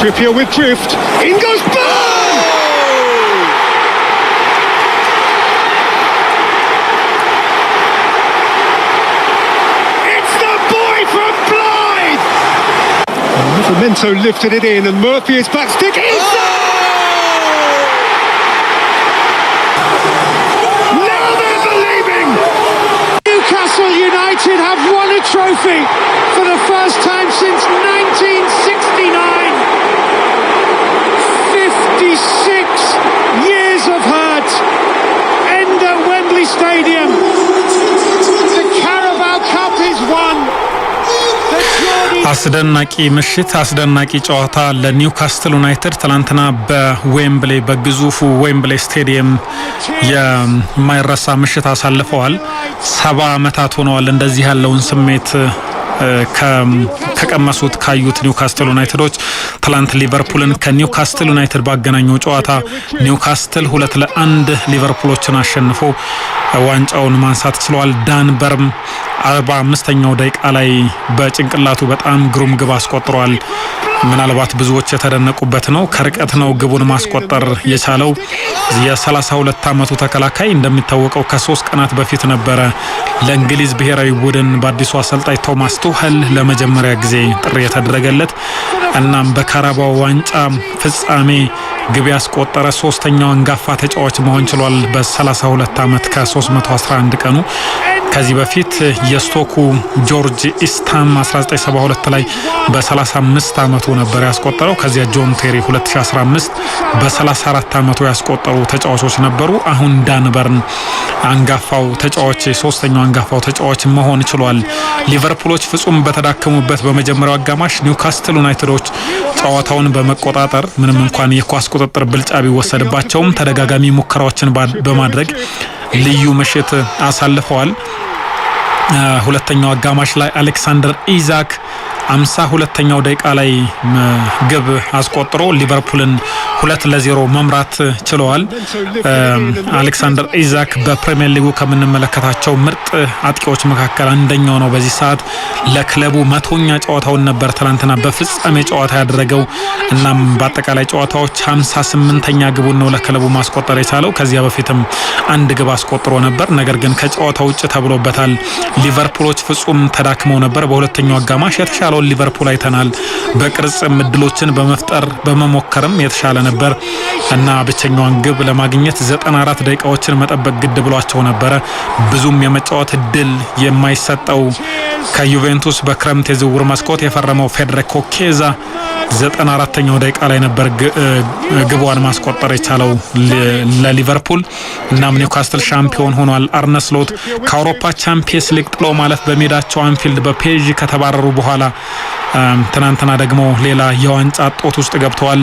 Trippier with drift. In goes Burn! It's the boy from Blyth! Livramento lifted it in and Murphy is back. Stick inside! Now they're believing! Newcastle United have won a trophy for the first time since 1969. 56 years of hurt end at Wembley Stadium. The Carabao Cup is won. The Geordie አስደናቂ ምሽት፣ አስደናቂ ጨዋታ ለኒውካስትል ዩናይትድ። ትላንትና በዌምብሌ፣ በግዙፉ ዌምብሌ ስቴዲየም የማይረሳ ምሽት አሳልፈዋል። 70 ዓመታት ሆነዋል እንደዚህ ያለውን ስሜት ከቀመሱት፣ ካዩት ኒውካስትል ዩናይትዶች። ትላንት ሊቨርፑልን ከኒውካስትል ዩናይትድ ባገናኘው ጨዋታ ኒውካስትል 2-1 ሊቨርፑሎችን አሸንፎ ዋንጫውን ማንሳት ችለዋል። ዳን በርን 45ኛው ደቂቃ ላይ በጭንቅላቱ በጣም ግሩም ግብ አስቆጥሯል። ምናልባት ብዙዎች የተደነቁበት ነው። ከርቀት ነው ግቡን ማስቆጠር የቻለው። የ32 ዓመቱ ተከላካይ እንደሚታወቀው ከ3 ቀናት በፊት ነበረ ለእንግሊዝ ብሔራዊ ቡድን በአዲሱ አሰልጣኝ ቶማስ ቱኸል ለመጀመሪያ ጊዜ ጥሪ የተደረገለት። እናም በካራባው ዋንጫ ፍጻሜ ግብ ያስቆጠረ ሶስተኛው አንጋፋ ተጫዋች መሆን ችሏል። በ32 ዓመት ከ311 ቀኑ። ከዚህ በፊት የስቶኩ ጆርጅ ኢስታም 1972 ላይ በ35 ዓመቱ ነበር ያስቆጠረው። ከዚያ ጆን ቴሪ 2015 በ34 ዓመቱ ያስቆጠሩ ተጫዋቾች ነበሩ። አሁን ዳን በርን አንጋፋው ተጫዋች፣ ሶስተኛው አንጋፋው ተጫዋች መሆን ችሏል። ሊቨርፑሎች ፍጹም በተዳከሙበት በመጀመሪያው አጋማሽ ኒውካስትል ዩናይትዶች ጨዋታውን በመቆጣጠር፣ ምንም እንኳን የኳስ ቁጥጥር ብልጫ ቢወሰድባቸውም፣ ተደጋጋሚ ሙከራዎችን በማድረግ ልዩ ምሽት አሳልፈዋል። ሁለተኛው አጋማሽ ላይ አሌክሳንደር ኢዛክ 52ኛው ደቂቃ ላይ ግብ አስቆጥሮ ሊቨርፑልን 2-0 መምራት ችለዋል። አሌክሳንደር ኢዛክ በፕሪሚየር ሊጉ ከምንመለከታቸው ምርጥ አጥቂዎች መካከል አንደኛው ነው። በዚህ ሰዓት ለክለቡ 100ኛ ጨዋታውን ነበር ትናንትና በፍጻሜ ጨዋታ ያደረገው። እናም በአጠቃላይ ጨዋታዎች 58ኛ ግቡን ነው ለክለቡ ማስቆጠር የቻለው። ከዚያ በፊትም አንድ ግብ አስቆጥሮ ነበር፣ ነገር ግን ከጨዋታ ውጭ ተብሎበታል። ሊቨርፑሎች ፍጹም ተዳክመው ነበር። በሁለተኛው አጋማሽ የተሻለውን ሊቨርፑል አይተናል። በቅርጽም እድሎችን በመፍጠር በመሞከርም የተሻለ ነበር እና ብቸኛዋን ግብ ለማግኘት 94 ደቂቃዎችን መጠበቅ ግድ ብሏቸው ነበረ። ብዙም የመጫወት እድል የማይሰጠው፣ ከዩቬንቱስ በክረምት የዝውውር መስኮት የፈረመው ፌዴሪኮ ኬዛ 94ኛው ደቂቃ ላይ ነበር ግቧን ማስቆጠር የቻለው ለሊቨርፑል። እናም ኒውካስትል ሻምፒዮን ሆኗል። አርነ ስሎት ከአውሮፓ ቻምፒየንስ ሊግ ጥሎ ማለፍ በሜዳቸው አንፊልድ በፒኤስጂ ከተባረሩ በኋላ ትናንትና ደግሞ ሌላ የዋንጫ እጦት ውስጥ ገብተዋል።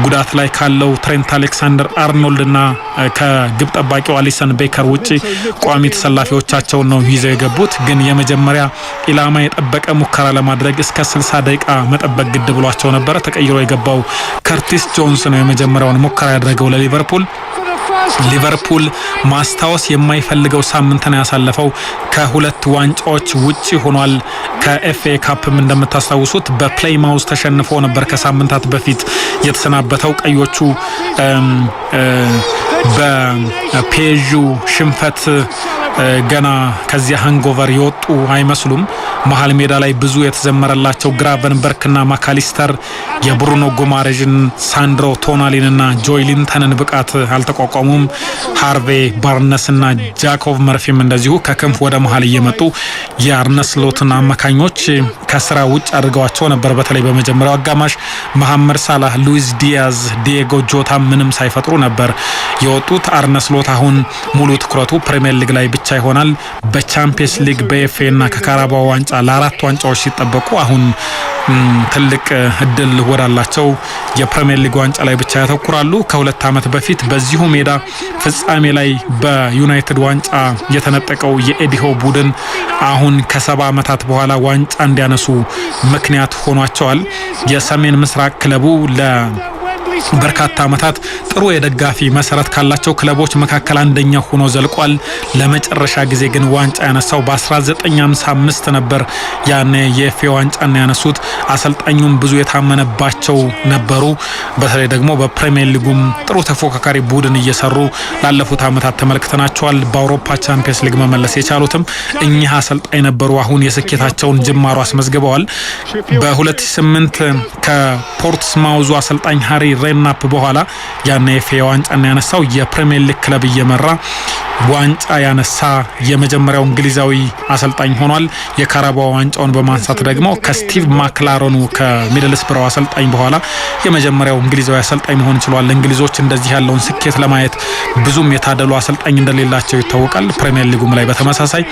ጉዳት ላይ ካለው ትሬንት አሌክሳንደር አርኖልድ እና ከግብ ጠባቂው አሊሰን ቤከር ውጪ ቋሚ ተሰላፊዎቻቸውን ነው ይዘው የገቡት። ግን የመጀመሪያ ኢላማ የጠበቀ ሙከራ ለማድረግ እስከ 60 ደቂቃ መጠበቅ ግድ ብሏቸው ነበረ። ተቀይሮ የገባው ከርቲስ ጆንስ ነው የመጀመሪያውን ሙከራ ያደረገው ለሊቨርፑል። ሊቨርፑል ማስታወስ የማይፈልገው ሳምንት ነው ያሳለፈው። ከሁለት ዋንጫዎች ውጪ ሆኗል። ከኤፍኤ ካፕም እንደምታስታውሱት በፕሌይማውዝ ተሸንፎ ነበር ከሳምንታት በፊት የተሰናበተው። ቀዮቹ በፒኤስጂ ሽንፈት ገና ከዚያ hangover የወጡ አይመስሉም። መሀል ሜዳ ላይ ብዙ የተዘመረላቸው ግራቨንበርክና ማካሊስተር የብሩኖ ጉማሬዥን፣ ሳንድሮ ቶናሊንና ጆይሊንተንን ብቃት አልተቋቋሙም። ሃርቬ ባርነስና ጃኮብ መርፊም እንደዚሁ ከክንፍ ወደ መሀል እየመጡ የአርነ ስሎትን አማካኞች ከስራ ውጭ አድርገዋቸው ነበር። በተለይ በመጀመሪያው አጋማሽ መሐመድ ሳላህ፣ ሉዊስ ዲያዝ፣ ዲየጎ ጆታ ምንም ሳይፈጥሩ ነበር የወጡት። አርነ ስሎት አሁን ሙሉ ትኩረቱ ፕሪሚየር ሊግ ላይ ብቻ ይሆናል። በቻምፒየንስ ሊግ፣ በኤፍኤ እና ከካራባው ዋንጫ ለአራት ዋንጫዎች ሲጠበቁ አሁን ትልቅ እድል ወዳላቸው የፕሪሚየር ሊግ ዋንጫ ላይ ብቻ ያተኩራሉ። ከ2 ዓመት በፊት በዚሁ ሜዳ ፍጻሜ ላይ በዩናይትድ ዋንጫ የተነጠቀው የኤዲ ሃው ቡድን አሁን ከ70 ዓመታት በኋላ ዋንጫ እንዲያነሱ ምክንያት ሆኗቸዋል። የሰሜን ምስራቅ ክለቡ ለ በርካታ ዓመታት ጥሩ የደጋፊ መሰረት ካላቸው ክለቦች መካከል አንደኛው ሆኖ ዘልቋል። ለመጨረሻ ጊዜ ግን ዋንጫ ያነሳው በ1955 ነበር። ያኔ የኤፍኤ ዋንጫን ያነሱት። አሰልጣኙም ብዙ የታመነባቸው ነበሩ። በተለይ ደግሞ በፕሪሚየር ሊጉም ጥሩ ተፎካካሪ ቡድን እየሰሩ ላለፉት ዓመታት ተመልክተናቸዋል። በአውሮፓ ቻምፒየንስ ሊግ መመለስ የቻሉትም እኚህ አሰልጣኝ ነበሩ። አሁን የስኬታቸውን ጅማሮ አስመዝግበዋል። በ2008 ከፖርትስማውዙ አሰልጣኝ ሃሪ ሬድናፕ በኋላ ያን የኤፍኤ ዋንጫን ያነሳው የፕሪሚየር ሊግ ክለብ እየመራ ዋንጫ ያነሳ የመጀመሪያው እንግሊዛዊ አሰልጣኝ ሆኗል። የካራባኦ ዋንጫውን በማንሳት ደግሞ ከስቲቭ ማክላረኑ ከሚድልስብራው አሰልጣኝ በኋላ የመጀመሪያው እንግሊዛዊ አሰልጣኝ መሆን ችሏል። እንግሊዞች እንደዚህ ያለውን ስኬት ለማየት ብዙም የታደሉ አሰልጣኝ እንደሌላቸው ይታወቃል። ፕሪሚየር ሊጉም ላይ በተመሳሳይ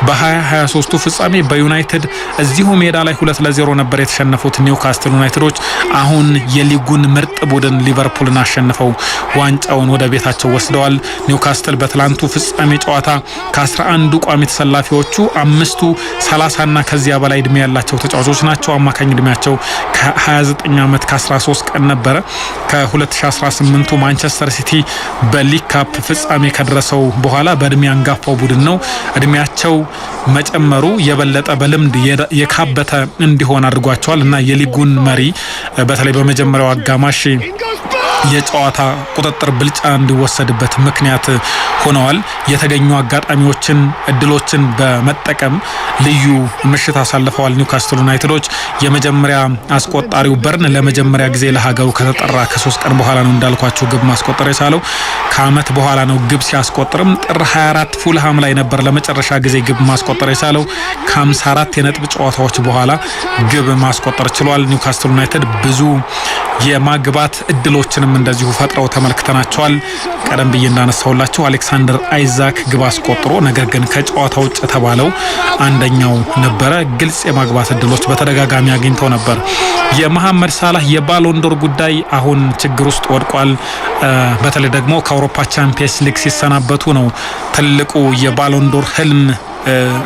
በ2023ቱ ፍጻሜ በዩናይትድ እዚሁ ሜዳ ላይ 2-0 ነበር የተሸነፉት ኒውካስትል ዩናይትዶች። አሁን የሊጉን ምርጥ ቡድን ሊቨርፑልን አሸንፈው ዋንጫውን ወደ ቤታቸው ወስደዋል። ኒውካስትል በትላንቱ ፍጻሜ ጨዋታ ከ11ዱ ቋሚ ተሰላፊዎቹ አምስቱ 30ና ከዚያ በላይ እድሜ ያላቸው ተጫዋቾች ናቸው። አማካኝ እድሜያቸው ከ29 ዓመት ከ13 ቀን ነበረ። ከ2018ቱ ማንቸስተር ሲቲ በሊግ ካፕ ፍጻሜ ከደረሰው በኋላ በእድሜ አንጋፋው ቡድን ነው። እድሜያቸው መጨመሩ የበለጠ በልምድ የካበተ እንዲሆን አድርጓቸዋል እና የሊጉን መሪ በተለይ በመጀመሪያው አጋማሽ የጨዋታ ቁጥጥር ብልጫ እንዲወሰድበት ምክንያት ሆነዋል። የተገኙ አጋጣሚዎችን፣ እድሎችን በመጠቀም ልዩ ምሽት አሳልፈዋል። ኒውካስትል ዩናይትዶች የመጀመሪያ አስቆጣሪው በርን ለመጀመሪያ ጊዜ ለሀገሩ ከተጠራ ከ3 ቀን በኋላ ነው እንዳልኳቸው ግብ ማስቆጠር የቻለው። ከአመት በኋላ ነው ግብ ሲያስቆጥርም ጥር 24 ፉልሃም ላይ ነበር ለመጨረሻ ጊዜ ግብ ማስቆጠር የቻለው። ከ54 የነጥብ ጨዋታዎች በኋላ ግብ ማስቆጠር ችሏል። ኒውካስትል ዩናይትድ ብዙ የማግባት እድሎችንም እንደዚሁ ፈጥረው ተመልክተናቸዋል። ቀደም ብዬ እንዳነሳሁላችሁ አሌክሳንደር አይዛክ ግብ አስቆጥሮ ነገር ግን ከጨዋታ ውጭ የተባለው አንደኛው ነበረ። ግልጽ የማግባት እድሎች በተደጋጋሚ አግኝተው ነበር። የመሐመድ ሳላህ የባሎንዶር ጉዳይ አሁን ችግር ውስጥ ወድቋል። በተለይ ደግሞ ከአውሮፓ ቻምፒየንስ ሊግ ሲሰናበቱ ነው ትልቁ የባሎንዶር ህልም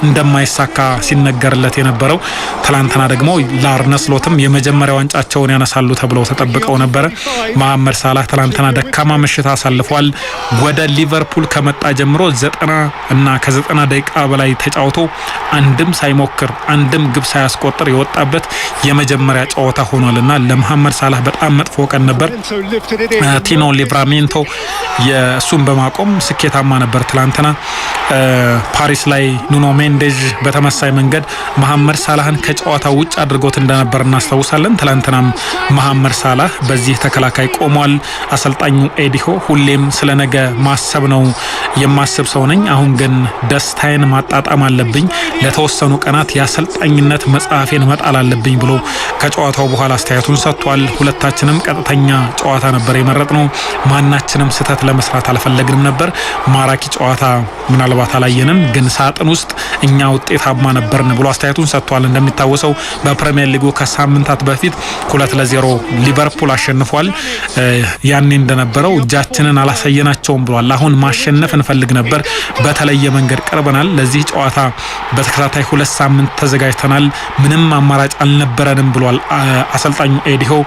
እንደማይሳካ ሲነገርለት የነበረው። ትላንትና ደግሞ ለአርነ ስሎትም የመጀመሪያ ዋንጫቸውን ያነሳሉ ተብለው ተጠብቀው ነበረ። መሐመድ ሳላህ ትላንትና ደካማ ምሽት አሳልፏል። ወደ ሊቨርፑል ከመጣ ጀምሮ 90 እና ከ90 ደቂቃ በላይ ተጫውቶ አንድም ሳይሞክር አንድም ግብ ሳያስቆጥር የወጣበት የመጀመሪያ ጨዋታ ሆኗል እና ለመሐመድ ሳላህ በጣም መጥፎ ቀን ነበር። ቲኖ ሊቭራሜንቶ የእሱን በማቆም ስኬታማ ነበር ትላንትና። ፓሪስ ላይ ኑኖ ሜንዴዥ በተመሳሳይ መንገድ መሐመድ ሳላህን ከጨዋታ ውጭ አድርጎት እንደነበር እናስታውሳለን። ትላንትናም መሐመድ ሳላህ በዚህ ተከላካይ ቆሟል። አሰልጣኙ ኤዲ ሃው ሁሌም ስለ ነገ ማሰብ ነው የማስብ ሰው ነኝ። አሁን ግን ደስታዬን ማጣጣም አለብኝ፣ ለተወሰኑ ቀናት የአሰልጣኝነት መጽሐፌን መጣል አለብኝ ብሎ ከጨዋታው በኋላ አስተያየቱን ሰጥቷል። ሁለታችንም ቀጥተኛ ጨዋታ ነበር የመረጥነው። ማናችንም ስህተት ለመስራት አልፈለግንም ነበር። ማራኪ ጨዋታ ምናልባት አላየንም፣ ግን ሳጥን ውስጥ እኛ ውጤታማ ነበርን ብሎ አስተያየቱን ሰጥቷል። እንደሚታወሰው በፕሪሚየር ሊጉ ከሳምንታት በፊት 2-0 ሊቨርፑል አሸንፏል። ያኔ እንደነበረው እጃችንን አላሳየናቸውም ብሏል። አሁን ማሸነፍ እንፈልግ ነበር፣ በተለየ መንገድ ቀርበናል። ለዚህ ጨዋታ በተከታታይ 2 ሳምንት ተዘጋጅተናል። ምንም አማራጭ አልነበረንም ብሏል አሰልጣኙ ኤዲ ሃው።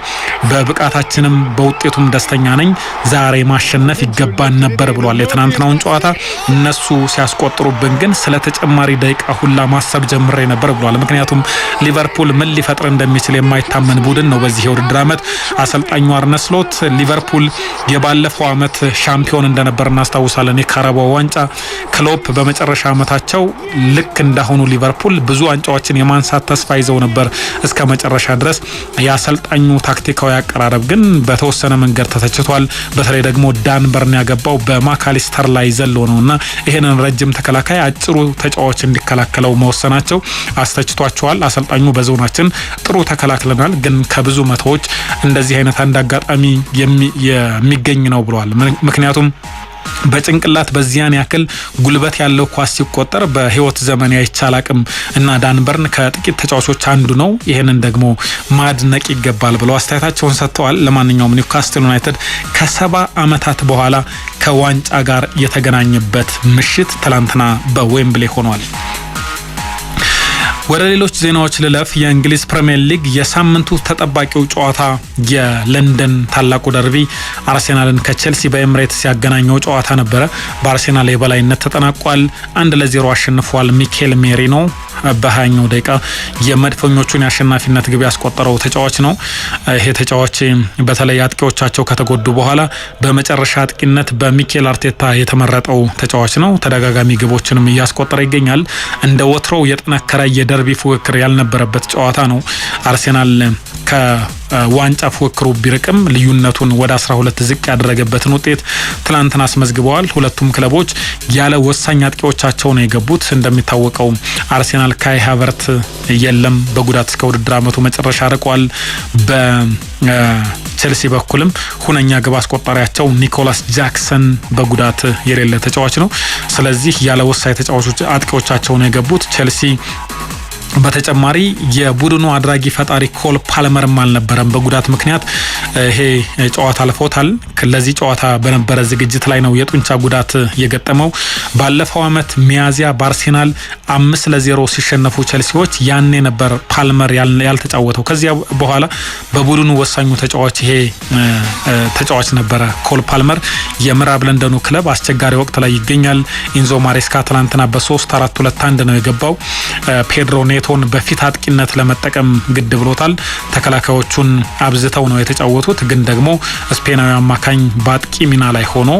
በብቃታችንም በውጤቱም ደስተኛ ነኝ። ዛሬ ማሸነፍ ይገባን ነበር ብሏል። የትናንትናውን ጨዋታ እነሱ ሲያስቆጥሩብን ግን ስለ ተጨማሪ ደቂቃ ሁላ ማሰብ ጀምሬ ነበር ብሏል። ምክንያቱም ሊቨርፑል ምን ሊፈጥር እንደሚችል የማይታመን ቡድን ነው። በዚህ የውድድር ዓመት አሰልጣኙ አርነ ስሎት ሊቨርፑል የባለፈው ዓመት ሻምፒዮን እንደነበር እናስታውሳለን። የካራባው ዋንጫ ክሎፕ በመጨረሻ ዓመታቸው ልክ እንዳሁኑ ሊቨርፑል ብዙ ዋንጫዎችን የማንሳት ተስፋ ይዘው ነበር እስከ መጨረሻ ድረስ። የአሰልጣኙ ታክቲካዊ አቀራረብ ግን በተወሰነ መንገድ ተተችቷል። በተለይ ደግሞ ዳን በርን ያገባው በማካሊስተር ላይ ዘሎ ነው እና ይህንን ረጅም ተከላካይ አጭሩ ተጫዋች እንዲከላከለው መወሰናቸው አስተችቷቸዋል። አሰልጣኙ በዞናችን ጥሩ ተከላክለናል፣ ግን ከብዙ መቶዎች እንደዚህ አይነት አንድ አጋጣሚ የሚገኝ ነው ብለዋል። ምክንያቱም በጭንቅላት በዚያን ያክል ጉልበት ያለው ኳስ ሲቆጠር በህይወት ዘመን አይቼ አላቅም እና ዳን በርን ከጥቂት ተጫዋቾች አንዱ ነው። ይህንን ደግሞ ማድነቅ ይገባል ብለው አስተያየታቸውን ሰጥተዋል። ለማንኛውም ኒውካስትል ዩናይትድ ከ70 ዓመታት በኋላ ከዋንጫ ጋር የተገናኘበት ምሽት ትላንትና በዌምብሌ ሆኗል። ወደ ሌሎች ዜናዎች ልለፍ። የእንግሊዝ ፕሪምየር ሊግ የሳምንቱ ተጠባቂው ጨዋታ የለንደን ታላቁ ደርቢ አርሴናልን ከቼልሲ በኤምሬትስ ያገናኘው ጨዋታ ነበረ። በአርሴናል የበላይነት ተጠናቋል። 1-0 አሸንፏል። ሚኬል ሜሪኖ በ20ኛው ደቂቃ የመድፈኞቹን የአሸናፊነት ግብ ያስቆጠረው ተጫዋች ነው። ይሄ ተጫዋች በተለይ አጥቂዎቻቸው ከተጎዱ በኋላ በመጨረሻ አጥቂነት በሚኬል አርቴታ የተመረጠው ተጫዋች ነው። ተደጋጋሚ ግቦችንም እያስቆጠረ ይገኛል። እንደ ወትሮው የጠነከረ የደርቢ ፉክክር ያልነበረበት ጨዋታ ነው። አርሴናል ከዋንጫ ፉክክሩ ቢርቅም ልዩነቱን ወደ 12 ዝቅ ያደረገበትን ውጤት ትላንትና አስመዝግበዋል። ሁለቱም ክለቦች ያለ ወሳኝ አጥቂዎቻቸው ነው የገቡት። እንደሚታወቀው አርሴናል ካይ ሃቨርት የለም፣ በጉዳት እስከ ውድድር ዓመቱ መጨረሻ ርቋል። በቼልሲ በኩልም ሁነኛ ግብ አስቆጣሪያቸው ኒኮላስ ጃክሰን በጉዳት የሌለ ተጫዋች ነው። ስለዚህ ያለ ወሳኝ ተጫዋቾች አጥቂዎቻቸው ነው የገቡት ቼልሲ። በተጨማሪ የቡድኑ አድራጊ ፈጣሪ ኮል ፓልመርም አልነበረም። በጉዳት ምክንያት ይሄ ጨዋታ አልፎታል። ለዚህ ጨዋታ በነበረ ዝግጅት ላይ ነው የጡንቻ ጉዳት የገጠመው። ባለፈው ዓመት ሚያዚያ በአርሴናል 5-0 ሲሸነፉ ቼልሲዎች ያኔ ነበር ፓልመር ያልተጫወተው። ከዚያ በኋላ በቡድኑ ወሳኙ ተጫዋች ይሄ ተጫዋች ነበረ ኮል ፓልመር። የምዕራብ ለንደኑ ክለብ አስቸጋሪ ወቅት ላይ ይገኛል። ኢንዞ ማሬስካ ትላንትና በ3-4-2-1 ነው የገባው። ፔድሮ ኔቶን በፊት አጥቂነት ለመጠቀም ግድ ብሎታል። ተከላካዮቹን አብዝተው ነው የተጫወቱት። ግን ደግሞ ስፔናዊ አማካኝ በአጥቂ ሚና ላይ ሆኖ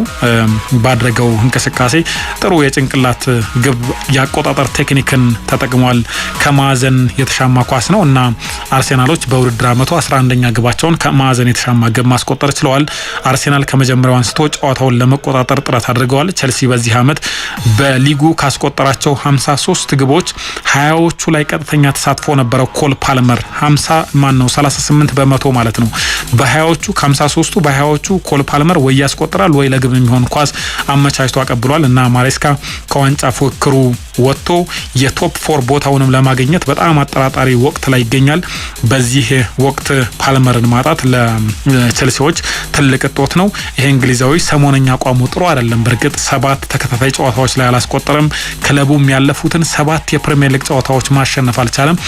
ባደረገው እንቅስቃሴ ጥሩ የጭንቅላት ግብ የአቆጣጠር ቴክኒክን ተጠቅሟል። ከማዕዘን የተሻማ ኳስ ነው እና አርሴናሎች በውድድር ዓመቱ 11ኛ ግባቸውን ከማዕዘን የተሻማ ግብ ማስቆጠር ችለዋል። አርሴናል ከመጀመሪያው አንስቶ ጨዋታውን ለመቆጣጠር ጥረት አድርገዋል። ቸልሲ በዚህ ዓመት በሊጉ ካስቆጠራቸው 53 ግቦች 20ዎቹ ላይ ቀጥተኛ ተሳትፎ ነበረው። ኮል ፓልመር 50 ማን ነው 38% ማለት ነው። በ20ዎቹ ከ53ቱ በ20ዎቹ ኮል ፓልመር ወይ ያስቆጥራል ወይ ለግብ የሚሆን ኳስ አመቻችቶ አቀብሏል እና ማሬስካ ከዋንጫ ፉክክሩ ወጥቶ የ top four ቦታውንም ለማግኘት በጣም አጠራጣሪ ወቅት ላይ ይገኛል። በዚህ ወቅት ፓልመርን ማጣት ለቼልሲዎች ትልቅ እጦት ነው። ይሄ እንግሊዛዊ ሰሞነኛ አቋሙ ጥሩ አይደለም። በእርግጥ 7 ተከታታይ ጨዋታዎች ላይ አላስቆጠረም። ክለቡም ያለፉትን 7 የፕሪሚየር ሊግ ጨዋታዎች ማሸነፍ አልቻለም።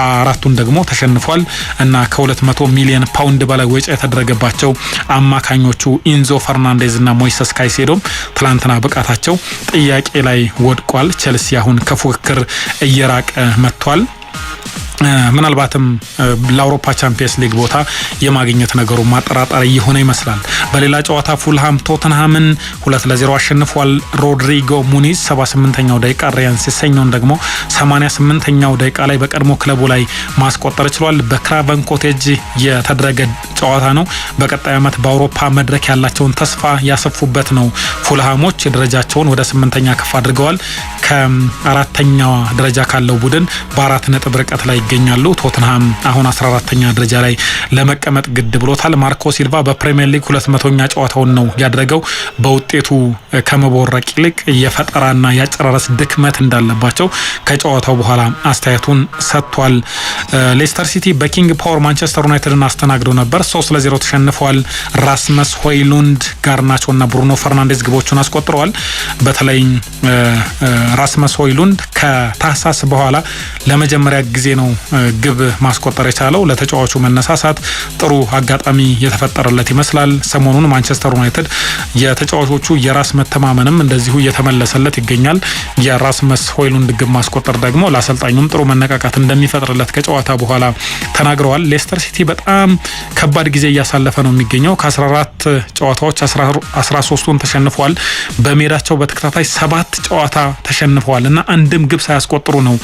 4ቱን ደግሞ ተሸንፏል እና ከ200 ሚሊዮን ፓውንድ በላይ ወጪ የተደረገባቸው አማካኞቹ ኢንዞ ፈርናንዴዝ እና ሞይሰስ ካይሴዶም ትላንትና ብቃታቸው ጥያቄ ላይ ወድቋል። ቼልሲ አሁን ከፉክክር እየራቀ መጥቷል። ምናልባትም ለአውሮፓ ቻምፒየንስ ሊግ ቦታ የማግኘት ነገሩ ማጠራጠር እየሆነ ይመስላል። በሌላ ጨዋታ ፉልሃም ቶተንሃምን 2-0 አሸንፏል። ሮድሪጎ ሙኒዝ 78ኛው ደቂቃ፣ ሪያን ሴሴኞን ደግሞ 88ኛው ደቂቃ ላይ በቀድሞ ክለቡ ላይ ማስቆጠር ችሏል። በክራቨን ኮቴጅ የተደረገ ጨዋታ ነው። በቀጣይ ዓመት በአውሮፓ መድረክ ያላቸውን ተስፋ ያሰፉበት ነው። ፉልሃሞች ደረጃቸውን ወደ 8ኛ ከፍ አድርገዋል። ከአራተኛዋ ደረጃ ካለው ቡድን በ4 ነጥብ ርቀት ላይ ይገኛሉ። ቶትንሃም አሁን 14ተኛ ደረጃ ላይ ለመቀመጥ ግድ ብሎታል። ማርኮ ሲልቫ በፕሪሚየር ሊግ 200ኛ ጨዋታውን ነው ያደረገው። በውጤቱ ከመቦረቅ ይልቅ የፈጠራና የአጨራረስ ድክመት እንዳለባቸው ከጨዋታው በኋላ አስተያየቱን ሰጥቷል። ሌስተር ሲቲ በኪንግ ፓወር ማንቸስተር ዩናይትድን አስተናግደው ነበር። 3-0 ተሸንፈዋል። ራስመስ ሆይሉንድ፣ ጋርናቾና ብሩኖ ፈርናንዴዝ ግቦቹን አስቆጥረዋል። በተለይ ራስመስ ሆይሉንድ ከታህሳስ በኋላ ለመጀመሪያ ጊዜ ነው ግብ ማስቆጠር የቻለው። ለተጫዋቹ መነሳሳት ጥሩ አጋጣሚ የተፈጠረለት ይመስላል። ሰሞኑን ማንቸስተር ዩናይትድ የተጫዋቾቹ የራስ መተማመንም እንደዚሁ እየተመለሰለት ይገኛል። የራስመስ ሆይሉንድ ግብ ማስቆጠር ደግሞ ለአሰልጣኙም ጥሩ መነቃቃት እንደሚፈጥርለት ከጨዋታ በኋላ ተናግረዋል። ሌስተር ሲቲ በጣም ከባድ ጊዜ እያሳለፈ ነው የሚገኘው። ከ14 ጨዋታዎች 13ቱን ተሸንፈዋል። በሜዳቸው በተከታታይ 7 ጨዋታ ተሸንፈዋል እና አንድም ግብ ሳያስቆጥሩ ነው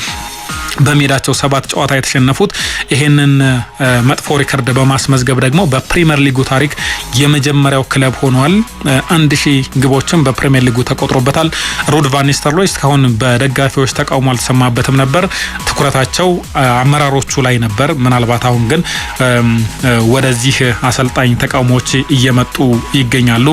በሜዳቸው 7 ጨዋታ የተሸነፉት። ይሄንን መጥፎ ሪከርድ በማስመዝገብ ደግሞ በፕሪሚየር ሊጉ ታሪክ የመጀመሪያው ክለብ ሆኗል። 1000 ግቦችም በፕሪሚየር ሊጉ ተቆጥሮበታል። ሩድ ቫን ኒስተልሮይ እስካሁን በደጋፊዎች ተቃውሞ አልተሰማበትም ነበር። ትኩረታቸው አመራሮቹ ላይ ነበር። ምናልባት አሁን ግን ወደዚህ አሰልጣኝ ተቃውሞዎች እየመጡ ይገኛሉ።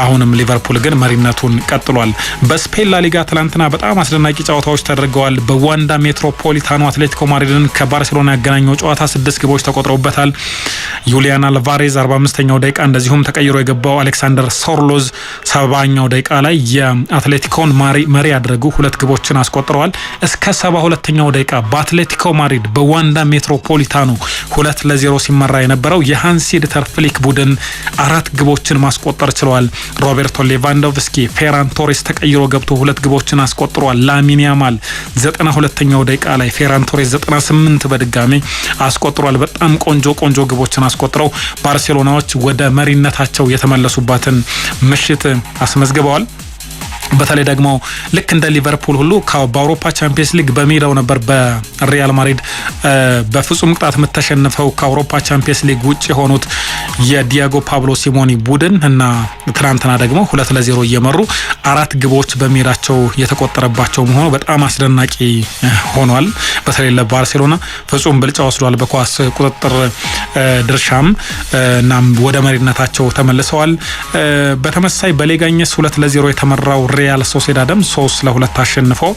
አሁንም ሊቨርፑል ግን መሪነቱን ቀጥሏል። በስፔን ላሊጋ ትላንትና በጣም አስደናቂ ጨዋታዎች ተደርገዋል። በዋንዳ ሜትሮ ሜትሮፖሊታኖ አትሌቲኮ ማድሪድን ከባርሴሎና ያገናኘው ጨዋታ ስድስት ግቦች ተቆጥረውበታል። ዩሊያን አልቫሬዝ 45ኛው ደቂቃ፣ እንደዚሁም ተቀይሮ የገባው አሌክሳንደር ሶርሎዝ 70ኛው ደቂቃ ላይ የአትሌቲኮን መሪ ያደረጉ ሁለት ግቦችን አስቆጥረዋል። እስከ 72ኛው ደቂቃ በአትሌቲኮ ማድሪድ በዋንዳ ሜትሮፖሊታኖ 2-0 ሲመራ የነበረው የሃንሲ ዲተር ፍሊክ ቡድን አራት ግቦችን ማስቆጠር ችለዋል። ሮቤርቶ ሌቫንዶቭስኪ፣ ፌራን ቶሬስ ተቀይሮ ገብቶ ሁለት ግቦችን አስቆጥሯል። ላሚን ያማል 92ኛው ደቂቃ ላይ፣ ፌራን ቶሬስ 98 በድጋሚ አስቆጥሯል። በጣም ቆንጆ ቆንጆ ግቦችን አስቆጥረው ባርሴሎናዎች ወደ መሪነታቸው የተመለሱባትን ምሽት አስመዝግበዋል። በተለይ ደግሞ ልክ እንደ ሊቨርፑል ሁሉ በአውሮፓ ቻምፒየንስ ሊግ በሜዳው ነበር በሪያል ማድሪድ በፍጹም ቅጣት ምት ተሸንፈው ከአውሮፓ ቻምፒየንስ ሊግ ውጭ የሆኑት የዲያጎ ፓብሎ ሲሞኒ ቡድን እና ትናንትና ደግሞ 2-0 እየመሩ አራት ግቦች በሜዳቸው የተቆጠረባቸው መሆኑ በጣም አስደናቂ ሆኗል። በተለይ ለባርሴሎና ፍጹም ብልጫ ወስዷል በኳስ ቁጥጥር ድርሻም፣ እናም ወደ መሪነታቸው ተመልሰዋል። በተመሳሳይ በሌጋኘስ 2-0 የተመራው ሪያል ሶሴዳድም 3-2 አሸንፈው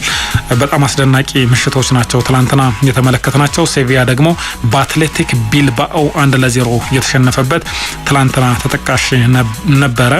በጣም አስደናቂ ምሽቶች ናቸው ትላንትና የተመለከትናቸው። ሴቪያ ደግሞ በአትሌቲክ ቢልባኦ 1-0 የተሸነፈበት ትላንትና ተጠቃሽ ነበረ።